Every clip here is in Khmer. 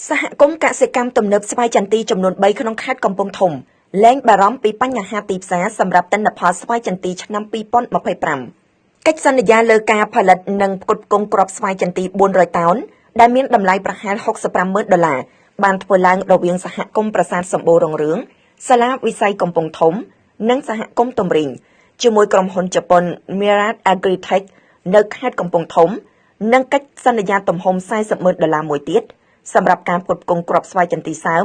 សហគមន៍កសិកម្មទំនើបស្វាយចន្ទីចំនួន3ក្នុងខេត្តកំពង់ធំលែងបារម្ភពីបញ្ហាទីផ្សារសម្រាប់ទិន្នផលស្វាយចន្ទីឆ្នាំ2025។ កិច្ចសន្យាលើការផលិតនិងផ្គត់ផ្គង់គ្រាប់ស្វាយចន្ទី400តោនដែលមានតម្លៃប្រហែល65ម៉ឺនដុល្លារបានធ្វើឡើងរវាងសហគមន៍ប្រាសាទសម្បូររុងរឿងសាលាវិស័យកំពង់ធំ និងសហគមន៍ទំរីងជាមួយក្រុមហ៊ុនជប៉ុន Mirat Agritech នៅខេត្តកំពង់ធំ និងកិច្ចសន្យាទំហំ40ម៉ឺនដុល្លារមួយទៀតសម្រាប់ការផ្គត់ផ្គង់គ្រាប់ស្វាយចន្ទីសើម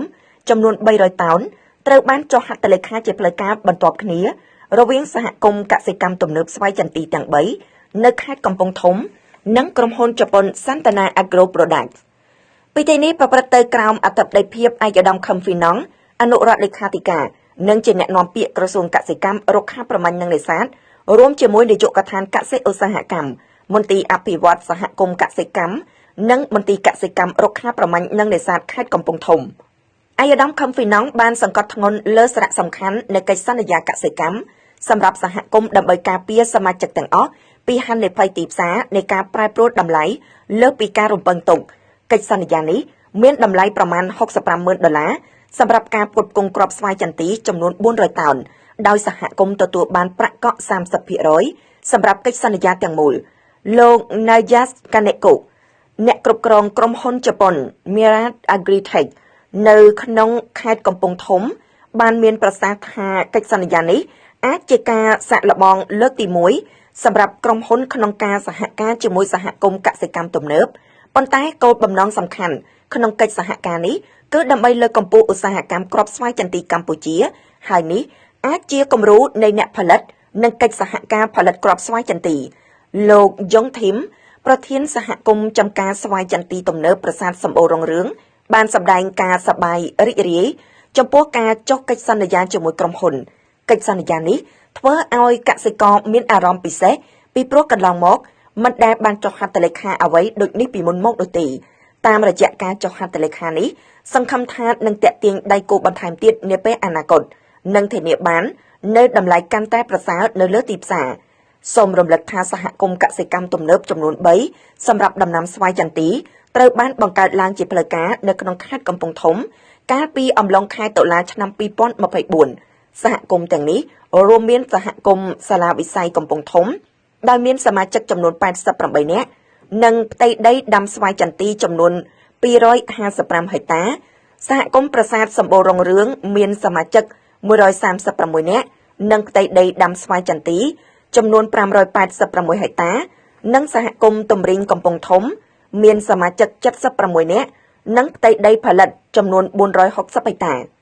ចំនួន300តោនត្រូវបានចុះហត្ថលេខាជាផ្លូវការបន្ទាប់គ្នា រវាងសហគមន៍កសិកម្មទំនើបស្វាយចន្ទីទាំង3នៅខេត្តកំពង់ធំ និងក្រុមហ៊ុនជប៉ុន Santana Agro Products។ ពិធីនេះប្រព្រឹត្តទៅក្រោមអធិបតីភាពឯកឧត្តមខឹមហ្វីណង់អនុរដ្ឋលេខាធិការនិងជាអ្នកនាំពាក្យក្រសួងកសិកម្មរុក្ខាប្រមាញ់និងនេសាទរួមជាមួយនាយកដ្ឋានកសិឧស្សាហកម្មមន្ទីរអភិវឌ្ឍសហគមន៍កសិកម្មនិងមន្ទីរកសិកម្មរុក្ខាប្រមាញ់និងនេសាទខេត្តកំពង់ធំ។ ឯកឧត្តមខឹមហ្វីណង់បានសង្កត់ធ្ងន់លើសារៈសំខាន់នៃកិច្ចសន្យាកសិកម្មសម្រាប់សហគមន៍ដើម្បីការពារសមាជិកទាំងអស់ពីហានិភ័យទីផ្សារនៃការប្រែប្រួលតម្លៃលើសពីការរំពឹងទុក។ កិច្ចសន្យានេះមានតម្លៃប្រមាណ65ម៉ឺនដុល្លារសម្រាប់ការផ្គត់ផ្គង់គ្រាប់ស្វាយចន្ទីចំនួន400តោនដោយសហគមន៍ទទួលបានប្រាក់កក់30%សម្រាប់កិច្ចសន្យាទាំងមូល។ លោក Nayas Kaneko អ្នកគ្រប់គ្រងក្រុមហ៊ុនជប៉ុន Mirat Agritech នៅក្នុងខេត្តកំពង់ធំ បានមានប្រសាសន៍ថាកិច្ចសន្យានេះអាចជាការសាកល្បងលើកទី1សម្រាប់ក្រុមហ៊ុនក្នុងការសហការជាមួយសហគមន៍កសិកម្មទំនើបប៉ុន្តែគោលបំណងសំខាន់ក្នុងកិច្ចសហការនេះគឺដើម្បីលើកកម្ពស់ឧស្សាហកម្មគ្រាប់ស្វាយចន្ទីកម្ពុជា ហើយនេះអាចជាគំរូនៃអ្នកផលិត និងកិច្ចសហការផលិតគ្រាប់ស្វាយចន្ទី។ លោកយ៉ុងធីមប្រធានសហគមន៍ចំការស្វាយចន្ទីទំនើបប្រាសាទសម្បូររុងរឿងបានសម្ដែងការសប្បាយរីករាយចំពោះការចុះកិច្ចសន្យាជាមួយក្រុមហ៊ុន។ កិច្ចសន្យានេះធ្វើឲ្យកសិករមានអារម្មណ៍ពិសេសពីព្រោះកន្លងមកមិនដែលបានចុះហត្ថលេខាអ្វីដូចនេះពីមុនមកនោះទេ។តាមរយៈការចុះហត្ថលេខានេះសង្ឃឹមថានឹងទាក់ទាញដៃគូបន្ថែមទៀតនាពេលអនាគតនិងធានាបាននៅតម្លៃកាន់តែប្រសើរនៅលើទីផ្សារ។ សូមរំលឹកថាសហគមន៍កសិកម្មទំនើបចំនួន3សម្រាប់ដំណាំស្វាយចន្ទីត្រូវបានបង្កើតឡើងជាផ្លូវការនៅក្នុងខេត្តកំពង់ធំ កាលពីអំឡុងខែតុលាឆ្នាំ2024។ សហគមន៍ទាំងនេះរួមមានសហគមន៍សាលាវិស័យកំពង់ធំ ដោយមានសមាជិកចំនួន88នាក់និងផ្ទៃដីដាំស្វាយចន្ទីចំនួន255ហិកតាសហគមន៍ប្រាសាទសម្បូររុងរឿងមានសមាជិក136នាក់និងផ្ទៃដីដាំស្វាយចន្ទីចំនួន586ហិកតា និងសហគមន៍ទំរីងកំពង់ធំ មានសមាជិក76នាក់និងផ្ទៃដីផលិតចំនួន460ហិកតា។